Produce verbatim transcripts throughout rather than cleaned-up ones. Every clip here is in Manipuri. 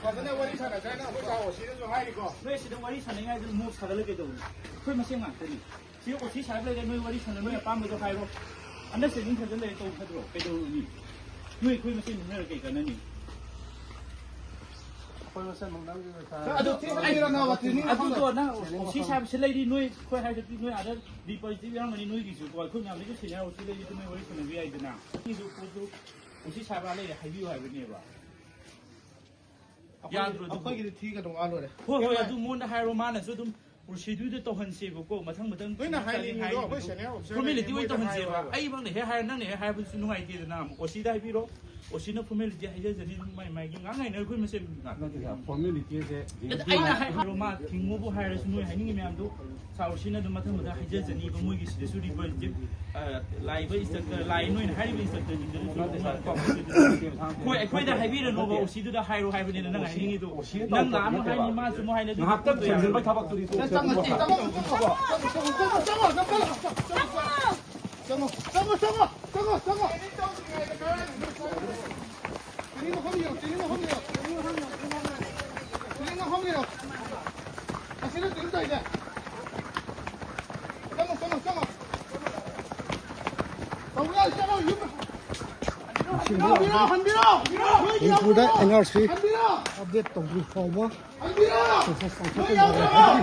ꯐꯖꯅ ꯋꯥꯔꯤ ꯁꯥꯟꯅꯁꯦ ꯍꯥꯏꯅ ꯑꯩꯈꯣꯏ ꯁꯥꯔ ꯑꯣꯁꯤꯅꯁꯨ ꯍꯥꯏꯔꯤꯀꯣ꯫ ꯅꯣꯏ ꯁꯤꯗ ꯋꯥꯔꯤ ꯁꯥꯟꯅꯉꯥꯏꯗ ꯃꯣꯠ ꯁꯥꯒꯠꯂ ꯀꯩꯗꯧꯕꯅꯣ? ꯑꯩꯈꯣꯏ ꯃꯁꯦꯟ ꯉꯥꯛꯇꯅꯤ꯫ ꯁꯤ ꯑꯣꯁꯤ ꯁꯥꯍꯦꯕ ꯂꯩꯔꯦ, ꯅꯣꯏ ꯋꯥꯔꯤ ꯁꯥꯟꯅ, ꯅꯣꯏ ꯑꯄꯥꯝꯕꯗꯣ ꯍꯥꯏꯔꯣ꯫ ꯑꯟꯗꯔꯁꯇꯦꯟꯗꯤꯡ ꯐꯖꯅ ꯂꯩꯔꯦ, ꯇꯧ ꯐꯠꯇ꯭ꯔꯣ? ꯀꯩꯗꯧꯔꯨꯅꯤ? ꯅꯣꯏ ꯑꯩꯈꯣꯏ ꯃꯁꯦꯟ ꯈꯪꯅꯔ ꯀꯩ ꯀꯥꯟꯅꯅꯤ? ꯑꯩꯈꯣꯏ ꯃꯁꯦꯟ ꯈꯪꯅꯔꯒ ꯁꯥꯔ ꯑꯗꯨ ꯊꯤꯅ ꯍꯩꯔꯅꯕ ꯇ꯭ꯔꯦꯅꯤꯡ ꯑꯗꯨꯗꯣ ꯅꯪ ꯑꯣꯁꯤ ꯁꯥꯕꯁꯤ ꯂꯩꯔꯤ, ꯅꯣꯏ ꯑꯩꯈꯣꯏ ꯍꯥꯏꯔꯗꯤ ꯅꯣꯏ ꯑꯥꯗ ꯗꯤꯄꯣꯖꯤꯠ ꯌꯥꯎꯔꯝꯒꯅꯤ, ꯅꯣꯏꯒꯤꯁꯨ ꯀꯣ꯫ ꯑꯩꯈꯣꯏ ꯃꯌꯥꯝꯗꯁꯨ ꯁꯦꯅꯤꯌꯔ ꯑꯣꯁꯤ ꯂꯩꯔꯤ, ꯑꯗꯨ ꯅꯣꯏ ꯋꯥꯔꯤ ꯁꯥꯟꯅꯕ ꯌꯥꯏꯗꯅ꯫ ꯁꯤꯁꯨ ꯄꯣꯠꯇꯨ ꯑꯣꯁꯤ ꯁꯥꯕ ꯂꯩꯔꯦ ꯍꯥꯏꯕꯤꯌꯨ ꯍꯥꯏꯕꯅꯦꯕ꯫ ꯌꯥꯗ꯭ꯔꯣ ꯑꯗꯨꯕꯨ? ꯑꯩꯈꯣꯏꯒꯤꯗꯤ ꯊꯤꯒꯗꯧ ꯉꯥ ꯂꯣꯏꯔꯦ꯫ ꯍꯣꯏ, ꯍꯣꯏ, ꯑꯗꯨ ꯃꯉꯣꯟꯗ ꯍꯥꯏꯔꯣ, ꯃꯥꯅꯁꯨ ꯑꯗꯨꯝ ꯄ꯭ꯔꯣꯁꯤꯗ꯭ꯌꯨꯔꯗ ꯇꯧꯍꯟꯁꯦꯕꯀꯣ, ꯃꯊꯪ ꯃꯊꯪ ꯅꯣꯏꯅ ꯍꯥꯏꯅꯤꯡꯉꯤꯗꯣ ꯑꯩꯈꯣꯏ ꯁꯦꯅꯤꯌꯔ ꯑꯣꯐꯤꯁꯔ ꯐꯣꯔꯃꯦꯂꯤꯇꯤ ꯑꯣꯏꯅ ꯃꯣꯏꯗ ꯇꯧꯍꯟꯁꯦꯕ꯫ ꯍꯥꯏꯔꯣ ꯍꯥꯏꯕ꯫ ꯑꯩꯃꯛꯅ ꯍꯦꯛ ꯍꯥꯏꯔ, ꯅꯪꯅ ꯍꯦꯛ ꯍꯥꯏꯕꯗꯨꯁꯨ ꯅꯨꯡꯉꯥꯏꯇꯦꯗꯅ꯫ ꯑꯣꯁꯤꯗ ꯍꯥꯏꯕꯤꯔꯣ, ꯑꯣꯁꯤꯅ ꯐꯣꯔꯃꯦꯂꯤꯇꯤ ꯍꯥꯏꯖꯖꯅꯤ, ꯑꯗꯨꯝ ꯃꯥꯏ ꯃꯥꯏꯒꯤ ꯉꯥꯡ ꯉꯥꯏꯅꯔ ꯑꯩꯈꯣꯏ ꯃꯁꯦꯟ ꯉꯥꯛꯇꯅꯤ꯫ ꯅꯠꯇꯦ ꯁꯥꯔ, ꯐꯣꯔꯃꯦꯂꯤꯇꯤꯁꯦ ꯑꯗ ꯑꯩꯅ ꯍꯥꯏꯕꯤꯔꯣ, ꯃꯥ ꯊꯤꯡꯉꯨꯕꯨ ꯍꯥꯏꯔꯁꯨ ꯅꯣꯏ ꯍꯥꯏꯅꯤꯡꯉꯤ ꯃꯌꯥꯝꯗꯣ ꯁꯥꯔ ꯑꯣꯁꯤꯅ ꯑꯗꯨꯝ ꯃꯊꯪ ꯃꯊꯪ ꯍꯥꯏꯖꯖꯅꯤꯕ꯫ ꯃꯣꯏꯒꯤ ꯁꯤꯗꯁꯨ ꯔꯤꯄ꯭ꯔꯖꯦꯟꯇꯦꯇꯤꯚ, ꯑ, ꯂꯥꯛꯏꯕ ꯏꯟꯁꯇ꯭ꯔꯛꯇꯔ, ꯂꯥꯛꯏ ꯅꯣꯏꯅ ꯍꯥꯏꯔꯤꯕ ꯏꯟꯁꯇ꯭ꯔꯛꯇꯔꯁꯤꯡꯗꯨꯅꯁꯨ ꯅꯠꯇꯦ ꯁꯥꯔ, ꯑꯗꯨꯝ ꯍꯣꯏ, ꯑꯩꯈꯣꯏꯗ ꯍꯥꯏꯕꯤꯔꯅꯣꯕ, ꯑꯣꯁꯤꯗꯨꯗ ꯍꯥꯏꯔꯣ ꯍꯥꯏꯕꯅꯤꯅ ꯅꯪ ꯍꯥꯏꯅꯤꯡꯉꯤꯗꯣ꯫ ꯑꯣꯁꯤꯅ ꯅꯪ ꯇꯧꯕ ꯂꯥꯛꯑꯅꯨ ꯅꯠꯇꯦꯕ꯫ ꯍꯥꯏꯅꯤ, ꯃꯥꯁꯨ ꯑꯃꯨꯛ ꯍꯥꯏꯅꯤ, ꯑꯗꯨꯗꯤ ꯉꯥꯏꯍꯥꯛꯇꯪ ꯄꯣꯠꯇꯣ ꯊꯦꯝꯖꯤꯟꯕ ꯌꯥꯔꯣꯏ꯫ ꯊꯕꯛꯇꯨꯗꯤ ꯇꯣꯛꯁꯦ꯫ ꯆꯪꯉꯣ, ꯆꯪꯉꯣ, ꯆꯪꯉꯣ, ꯆꯪꯉꯣ, ꯆꯪꯉꯣ, ꯆꯪꯉꯣ, ꯆꯪꯉꯣ, ꯆꯪꯉꯣ, ꯆꯪꯉꯣ, ꯆꯪꯉꯣ, ꯆꯪꯉꯣ, ꯆꯪꯉꯣ, ꯆꯪꯉꯣ꯫ ꯆꯦꯅꯤ ꯃꯐꯝ ꯌꯦꯡꯉꯣ, ꯆꯦꯅꯤ ꯃꯐꯝ ꯌꯦꯡꯉꯣ꯫ ꯆꯦꯅꯤ ꯃꯐꯝ ꯌꯦꯡꯉꯣ꯫ ꯑꯁꯤꯗ ꯆꯦꯅꯤ ꯇꯧꯔꯤꯁꯦ꯫ ꯆꯪꯉꯣ, ꯆꯪꯉꯣ, ꯆꯪꯉꯣ꯫ ꯇꯧꯕ ꯌꯥꯏ, ꯆꯠꯂꯣ, ꯌꯨꯝ꯫ ꯍꯟꯕꯤꯔꯣ, ꯍꯟꯕꯤꯔꯣ, ꯍꯟꯕꯤꯔꯣ꯫ ꯃꯅꯤꯄꯨꯔꯗ ꯑꯦꯟ ꯑꯥꯔ ꯁꯤ ꯍꯟꯕꯤꯔꯣ꯫ ꯑꯞꯗꯦꯠ ꯇꯧꯗ꯭ꯔꯤ ꯐꯥꯎꯕ ꯍꯟꯕꯤꯔꯣ꯫ ꯄ꯭ꯔꯣꯁꯦꯁ ꯄꯥꯡꯊꯣꯛꯄ ꯌꯥꯔꯣꯏ ꯍꯥꯏꯕꯒꯤ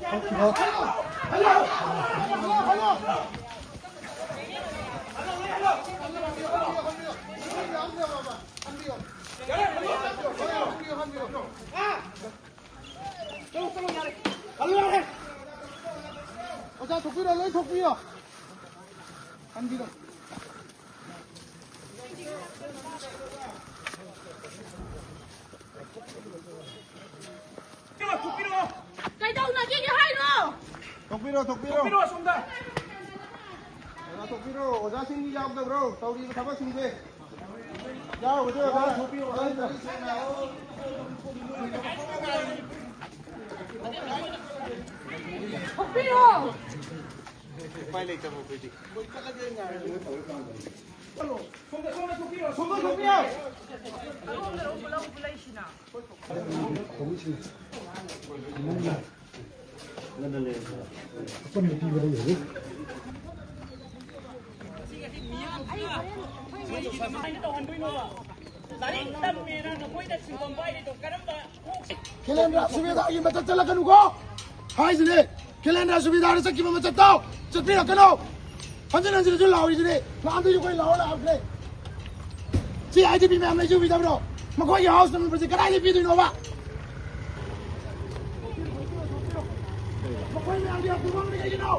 ꯊꯣꯛꯈꯤꯕ ꯑꯣꯖꯥ, ꯊꯣꯛꯄꯤꯔꯣ, ꯂꯣꯏ ꯊꯣꯛꯄꯤꯔꯣ꯫ ꯍꯟꯕꯤꯔꯣ꯫ ꯀꯩꯗꯧꯅꯒꯦ ꯍꯥꯏꯅꯣ? ꯊꯣꯛꯄꯤꯔꯣ, ꯊꯣꯛꯄꯤꯔꯣ꯫ ꯊꯣꯛꯄꯤꯔꯣ ꯑꯁꯣꯝꯗ꯫ ꯑꯣꯖꯥ, ꯊꯣꯛꯄꯤꯔꯣ꯫ ꯑꯣꯖꯥꯁꯤꯡꯗꯤ ꯌꯥꯎꯗꯕ꯭ꯔꯣ ꯇꯧꯔꯤꯕ ꯊꯕꯛꯁꯤꯡꯁꯦ? ꯌꯥꯎꯔꯒꯗꯤ ꯑꯣꯖꯥ ꯊꯣꯛꯄꯤꯔꯣ, ꯑꯣꯖꯥ꯫ ꯊꯣꯛꯄꯤꯔꯣ꯫ ꯎꯄꯥꯏ ꯂꯩꯇꯕ ꯑꯩꯈꯣꯏꯗꯤ꯫ ꯀꯩꯅꯣ ꯇꯧꯍꯟꯗꯣꯏꯅꯣꯕ? ꯂꯥꯏꯔꯤꯛ ꯇꯝꯃꯦꯅ ꯅꯈꯣꯏꯅ ꯁꯤꯟꯐꯝ ꯄꯥꯏꯔꯤꯗꯣ ꯀꯔꯝꯕ ꯀꯣꯛ ꯀꯦꯂꯦꯟꯗ꯭ꯔ ꯁꯨꯕꯦꯗꯥꯔꯒꯤ ꯃꯊꯛ ꯆꯠꯂꯛꯀꯅꯨꯀꯣ ꯍꯥꯏꯁꯤꯅꯦ꯫ ꯀꯦꯂꯦꯟꯗ꯭ꯔ ꯁꯨꯕꯦꯗꯥꯔ ꯆꯠꯈꯤꯕ ꯃꯊꯛꯇꯣ ꯆꯠꯄꯤꯔꯛꯀꯅꯣ꯫ ꯍꯟꯖꯤꯟ ꯍꯟꯖꯤꯟꯁꯨ ꯂꯥꯎꯔꯤꯁꯤꯅꯦ꯫ ꯂꯥꯛꯑꯝꯗꯣꯏꯁꯨ ꯑꯩꯈꯣꯏ ꯂꯥꯎꯔ ꯂꯥꯛꯑꯝꯈ꯭ꯔꯦ꯫ ꯁꯤ ꯑꯥꯏ ꯗꯤ ꯄꯤ ꯃꯌꯥꯝ ꯂꯩꯖꯕꯤꯗꯕ꯭ꯔꯣ? ꯃꯈꯣꯏꯒꯤ ꯍꯥꯎꯁ ꯅꯝꯕꯔꯁꯦ ꯀꯗꯥꯏꯗ ꯄꯤꯗꯣꯏꯅꯣꯕ? ꯃꯈꯣꯏ ꯃꯌꯥꯝꯒꯤ ꯍꯛ ꯄꯨꯕꯝꯗꯤ ꯀꯩꯒꯤꯅꯣ?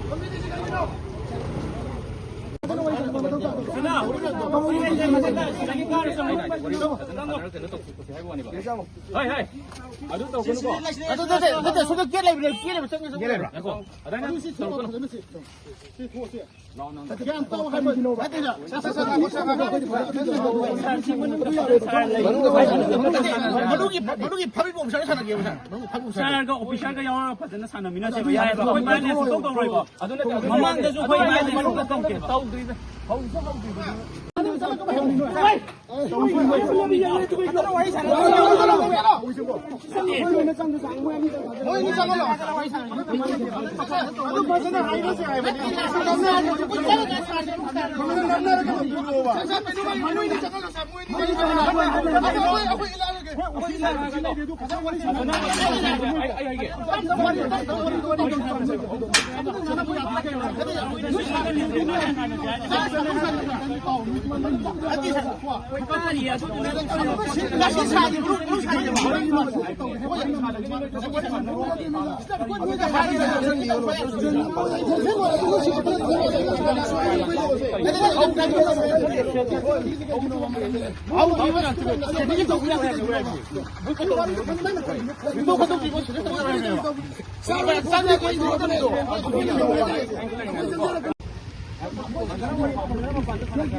ꯀꯝꯃꯤꯇꯤꯁꯤ ꯀꯩꯒꯤꯅꯣ? ꯍꯣꯏ, ꯍꯣꯏ꯫ ꯑꯗꯨ ꯇꯧꯒꯅꯨꯀꯣ꯫ ꯅꯠꯇꯦ, ꯅꯠꯇꯦ, ꯁꯣꯝꯗ ꯒꯦꯠ ꯂꯩꯕꯅꯦ, ꯒꯦꯠ ꯂꯩꯕ ꯆꯪꯉꯦ, ꯆꯪꯉꯦ꯫ ꯒꯦꯠ ꯂꯩꯕ꯭ꯔꯥ? ꯉꯥꯏꯈꯣ꯫ ꯑꯗꯥꯏꯅ ꯇꯧꯔꯛꯀꯅꯨ꯫ ꯃꯅꯨꯡꯒꯤ, ꯃꯅꯨꯡꯒꯤ ꯐꯝꯃꯤꯕ ꯑꯣꯐꯤꯁꯥꯔꯒ ꯁꯥꯟꯅꯒꯦꯕ, ꯁꯥꯔ꯫ ꯃꯅꯨꯡꯒꯤ ꯐꯝꯃꯤꯕ ꯑꯣꯐꯤꯁꯥꯔꯒ꯫ ꯁꯥꯔꯒ ꯑꯣꯐꯤꯁꯥꯔꯒ ꯌꯥꯎꯔꯒ ꯐꯖꯅ ꯁꯥꯟꯅꯃꯤꯟꯅꯁꯦꯕ, ꯌꯥꯏꯑꯕ꯫ ꯑꯩꯈꯣꯏ ꯚꯥꯏꯑꯣꯂꯦꯟꯁ ꯁꯨꯡꯇꯧ ꯇꯧꯔꯣꯏꯀꯣ꯫ ꯑꯗꯨ ꯅꯠꯇꯕ ꯃꯃꯥꯡꯗꯁꯨ ꯑꯩꯈꯣꯏ ꯚꯥꯏꯑꯣꯂꯦꯟꯁ ꯁꯨꯡꯇꯧ ꯇꯧꯗꯦ꯫ ꯍꯧꯁꯨ ꯍꯧꯗ꯭ꯔꯤꯕ꯫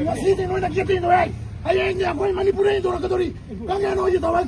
ꯉꯁꯤꯗꯤ ꯅꯣꯏꯅ ꯒꯦꯠꯇꯩ ꯅꯣꯏ ꯍꯌꯦꯡꯗꯤ ꯑꯩꯈꯣꯏ ꯃꯅꯤꯄꯨꯔꯗ ꯍꯦꯟꯗꯣꯔꯛꯀꯗꯧꯔꯤ꯫ ꯀꯪꯉꯦ ꯅꯣꯏꯒꯤ ꯊꯕꯛ꯫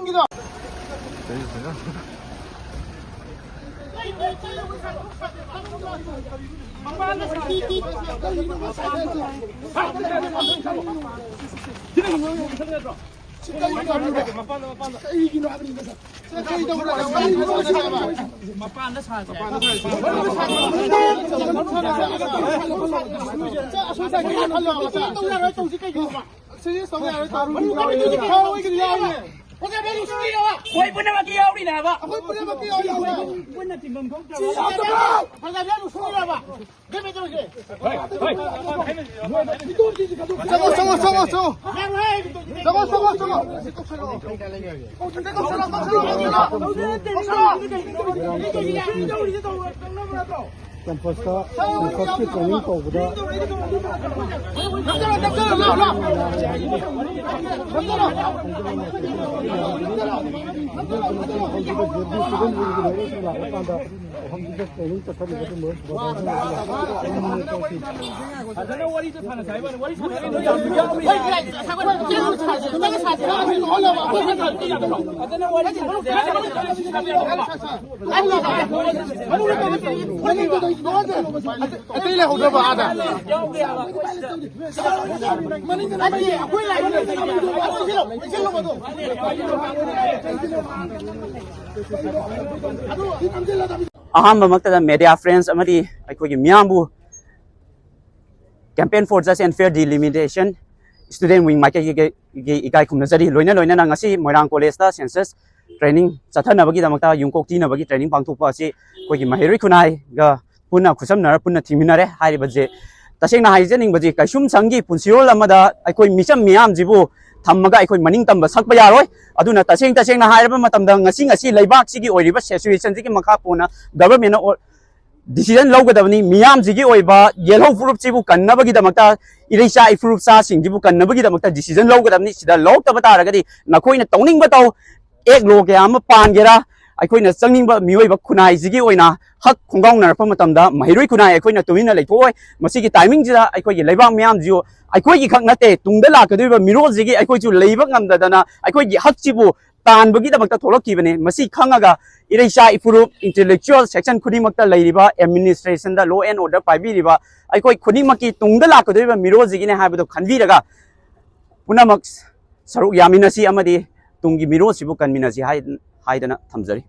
ꯃꯅꯨꯡꯒꯤꯗꯣ꯫ ꯀꯩꯒꯤꯅꯣ ꯍꯥꯏꯕꯅꯤꯗ꯫ ꯁꯦ, ꯀꯩ ꯇꯧꯕ꯭ꯔꯥ? ꯀꯩꯒꯤꯅꯣ ꯍꯥꯏꯕ? ꯃꯄꯥꯟꯗ ꯁꯥꯁꯦ꯫ ꯁꯦ, ꯑꯁꯣꯝ ꯁꯥꯏꯠꯀꯤ ꯈꯜꯂꯣ, ꯃꯆꯥ꯫ ꯇꯧ ꯌꯥꯔꯣꯏ, ꯇꯧꯁꯤ ꯀꯩꯒꯤꯅꯣꯕ? ꯁꯤꯔꯤꯌꯁ ꯇꯧ ꯌꯥꯔꯣꯏ, ꯇꯧꯔꯨ꯫ ꯃꯅꯨꯡ ꯀꯃꯤꯇꯤꯁꯦ ꯀꯩꯅꯣ? ꯍꯣꯏ, ꯑꯣꯏꯒꯅꯤ, ꯌꯥꯏꯅꯦ꯫ ꯄ꯭ꯔꯖꯥ ꯃꯌꯥꯝ ꯅꯨꯡꯁꯤꯕꯤꯔꯕ? ꯑꯩꯈꯣꯏ ꯄꯨꯝꯅꯃꯛꯀꯤ ꯌꯥꯎꯔꯤꯅꯦ ꯍꯥꯏꯕ꯫ ꯑꯩꯈꯣꯏ ꯄꯨꯝꯅꯃꯛꯀꯤ ꯌꯥꯎꯔꯤꯅꯦ ꯍꯥꯏꯕ꯫ ꯄ꯭ꯔꯖꯥ ꯃꯌꯥꯝ ꯅꯨꯡꯁꯤꯕꯤꯔꯕ? ꯒꯦꯝ ꯇꯧꯔꯤꯁꯦ꯫ ꯆꯪꯉꯣ, ꯆꯪꯉꯣ, ꯆꯪꯉꯣ, ꯆꯪꯉꯣ꯫ ꯆꯪꯉꯣ, ꯆꯪꯉꯣ, ꯆꯪꯉꯣ꯫ ꯀꯛꯁꯜꯂꯣ, ꯀꯛꯁꯜꯂꯣ, ꯀꯛꯁꯜꯂꯣ꯫ ꯀꯦꯝꯄꯁꯇ, ꯀꯦꯝꯄꯁꯀꯤ ꯇ꯭ꯔꯦꯅꯤꯡ ꯇꯧꯕꯗ ꯐꯖꯅ ꯋꯥꯔꯤꯗꯣ ꯁꯥꯟꯅꯁꯦ ꯍꯥꯏꯕ ꯋꯥꯔꯤ ꯁꯥꯟꯅꯔꯤꯗꯣ ꯌꯥꯝ ꯌꯥꯎꯔꯤ꯫ ꯐꯖꯅ ꯋꯥꯔꯤ ꯁꯥꯟꯅꯁꯦ ꯍꯥꯏꯕ ꯋꯥꯔꯤ ꯁꯥꯟꯅꯔꯤꯗꯣ꯫ ꯑꯇꯩ ꯂꯩꯍꯧꯗ꯭ꯔꯕ ꯑꯥꯗ? ꯑꯍꯥꯟꯕꯃꯛꯇꯗ media friends ꯑꯃꯗꯤ ꯑꯩꯈꯣꯏꯒꯤ ꯃꯤꯌꯥꯝꯕꯨ Campaign for Just and Fair Delimitation Student Wing ꯃꯥꯏꯀꯩꯒꯤ ꯏꯀꯥꯏ ꯈꯨꯝꯅꯖꯔꯤ꯫ ꯂꯣꯏꯅ ꯂꯣꯏꯅꯅ ꯉꯁꯤ ꯃꯣꯏꯔꯥꯡ ꯀꯣꯂꯦꯖꯇ census training ꯆꯠꯊꯅꯕꯒꯤꯗꯃꯛꯇ ꯌꯨꯝꯀꯣꯛ ꯊꯤꯅꯕꯒꯤ training ꯄꯥꯡꯊꯣꯛꯄ ꯑꯁꯤ ꯑꯩꯈꯣꯏꯒꯤ ꯃꯍꯩꯔꯣꯏ ꯈꯨꯟꯅꯥꯏꯒ ꯄꯨꯟꯅ ꯈꯨꯠꯁꯝꯅꯔ ꯄꯨꯟꯅ ꯊꯤꯃꯤꯟꯅꯔꯦ꯫ ꯍꯥꯏꯔꯤꯕꯁꯦ ꯇꯁꯦꯡꯅ ꯍꯥꯏꯖꯅꯤꯡꯕꯁꯤ ꯀꯩꯁꯨꯝꯁꯪꯒꯤ ꯄꯨꯟꯁꯤꯔꯣꯜ ꯑꯃꯗ ꯑꯩꯈꯣꯏ ꯃꯤꯆꯝ ꯃꯤꯌꯥꯝꯁꯤꯕꯨ ꯊꯝꯃꯒ ꯑꯩꯈꯣꯏ ꯃꯅꯤꯡ ꯇꯝꯕ ꯁꯛꯄ ꯌꯥꯔꯣꯏ꯫ ꯑꯗꯨꯅ ꯇꯁꯦꯡ ꯇꯁꯦꯡꯅ ꯍꯥꯏꯔꯕ ꯃꯇꯝꯗ ꯉꯁꯤ ꯉꯁꯤ ꯂꯩꯕꯥꯛꯁꯤꯒꯤ ꯑꯣꯏꯔꯤꯕ situation ꯁꯤꯒꯤ ꯃꯈꯥ ꯄꯣꯟꯅ government ꯅ decision ꯂꯧꯒꯗꯕꯅꯤ꯫ ꯃꯤꯌꯥꯝꯁꯤꯒꯤ ꯑꯣꯏꯕ ꯌꯦꯜꯍꯧ ꯐꯨꯔꯨꯞꯁꯤꯕꯨ ꯀꯟꯅꯕꯒꯤꯗꯃꯛꯇ, ꯏꯔꯩꯆꯥ ꯏꯐꯨꯔꯨꯞꯆꯥꯁꯤꯡꯁꯤꯕꯨ ꯀꯟꯅꯕꯒꯤꯗꯃꯛꯇ decision ꯂꯧꯒꯗꯕꯅꯤ꯫ ꯁꯤꯗ ꯂꯧꯔꯛꯇꯕ ꯇꯥꯔꯒꯗꯤ ꯅꯈꯣꯏꯅ ꯇꯧꯅꯤꯡꯕ ꯇꯧ, ꯑꯦꯛ ꯂꯣ ꯀꯌꯥ ꯑꯃ ꯄꯥꯟꯒꯦꯔꯥ, ꯑꯩꯈꯣꯏꯅ ꯆꯪꯅꯤꯡꯕ ꯃꯤꯑꯣꯏꯕ ꯈꯨꯟꯅꯥꯏꯁꯤꯒꯤ ꯑꯣꯏꯅ ꯍꯛ ꯈꯣꯡꯒꯥꯎꯅꯔꯛꯄ ꯃꯇꯝꯗ ꯃꯍꯩꯔꯣꯏ ꯈꯨꯟꯅꯥꯏ ꯑꯩꯈꯣꯏꯅ ꯇꯨꯃꯤꯟꯅ ꯂꯩꯊꯣꯛꯑꯣꯏ꯫ ꯃꯁꯤꯒꯤ timing ꯁꯤꯗ ꯑꯩꯈꯣꯏꯒꯤ ꯂꯩꯕꯥꯛ ꯃꯤꯌꯥꯝꯁꯤꯁꯨ ꯑꯩꯈꯣꯏꯒꯤ ꯈꯛ ꯅꯠꯇꯦ, ꯇꯨꯡꯗ ꯂꯥꯛꯀꯗꯧꯔꯤꯕ ꯃꯤꯔꯣꯜꯁꯤꯒꯤ ꯑꯩꯈꯣꯏꯁꯨ ꯂꯩꯕ ꯉꯝꯗꯗꯅ ꯑꯩꯈꯣꯏꯒꯤ ꯍꯛꯁꯤꯕꯨ ꯇꯥꯟꯕꯒꯤꯗꯃꯛꯇ ꯊꯣꯛꯂꯛꯈꯤꯕꯅꯤ꯫ ꯃꯁꯤ ꯈꯪꯉꯒ ꯏꯔꯩꯆꯥ ꯏꯐꯨꯔꯨꯞ intellectual section ꯈꯨꯗꯤꯡꯃꯛꯇ ꯂꯩꯔꯤꯕ, administration the law and order ꯄꯥꯏꯕꯤꯔꯤꯕ ꯑꯩꯈꯣꯏ ꯈꯨꯗꯤꯡꯃꯛꯀꯤ ꯇꯨꯡꯗ ꯂꯥꯛꯀꯗꯧꯔꯤꯕ ꯃꯤꯔꯣꯜꯁꯤꯒꯤꯅꯦ ꯍꯥꯏꯕꯗꯨ ꯈꯟꯕꯤꯔꯒ ꯄꯨꯝꯅꯃꯛ ꯁꯔꯨꯛ ꯌꯥꯃꯤꯟꯅꯁꯤ ꯑꯃꯗꯤ ꯇꯨꯡꯒꯤ ꯃꯤꯔꯣꯜꯁꯤꯕꯨ ꯀꯟꯃꯤꯟꯅꯁꯤ ꯍꯥꯏ-, ꯍꯥꯏꯗꯅ ꯊꯝꯖꯔꯤ꯫